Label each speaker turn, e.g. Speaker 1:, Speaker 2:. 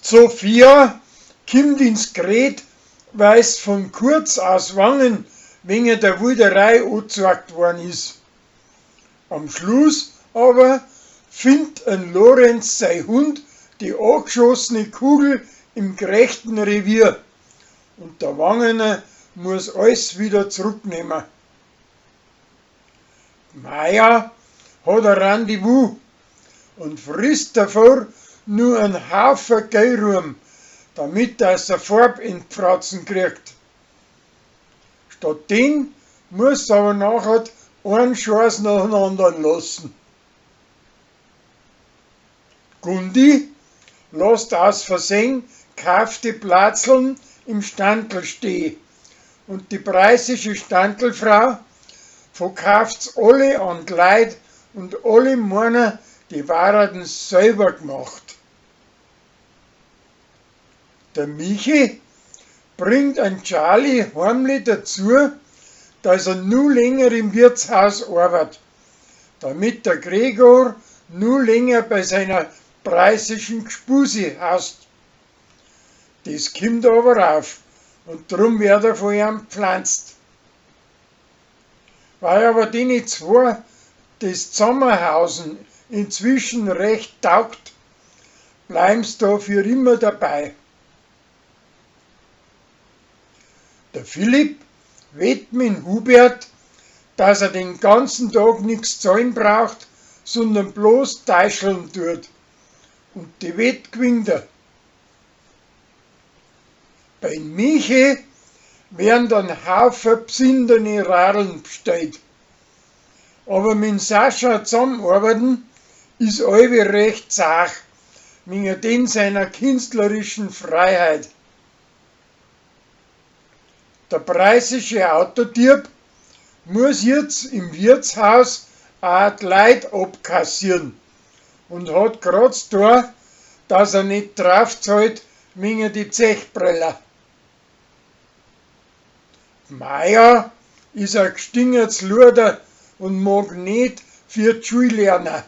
Speaker 1: D'Sophia kimmt ins Gred, weil's von Kurz aus Wangen wenge der Wilderei ozoagt worn is. Am Schluss aber findt en Lorenz sei Hund die agschossene Kugel im g'rechten Revier und der Wangener muass ois wieder zrucknehma. D'Maja hod a Rendezvous und frisst davor nu en Haufa Geiruam, damit dass a Farb in d'Fratzen kriagt. Statt den muass aber nachher oan Schoaß nach den andern lassn. D'Gundi lasst aus Versehn kaufte Platzeln im Standl steh und die preißische Standlfrau verkauft's olle an d'Leit und olle moana, die warden selber gmacht. Der Michi bringt an Charlie heimlich dazu, dass er nu länger im Wirtshaus arbeit, damit der Gregor nu länger bei seiner preißischen Gspusi haust. Des kimmt aber auf und drum werd er von eam gpflanzt. Weil aber dene zwoa des Zammerhausen inzwischen recht taugt, bleiben's da für immer dabei. Der Philipp wett mit'n Hubert, dass er den ganzen Tag nix zahlen braucht, sondern bloß teischeln tut. Und die Wett gwinnt er. Beim Michi werden dann Haufa bsindene Radeln bstellt. Aber mit'n Sascha zammarbeiten is allwi recht zach, wegen den seiner künstlerischen Freiheit. Der preißische Autodieb muass jetzt im Wirtshaus aa d'Leit abkassieren und hat grad z'toa, dass er net draufzahlt wenge die Zechpreller. D'Maja is a gstingerts Luader und mog net für d'Schul lerna.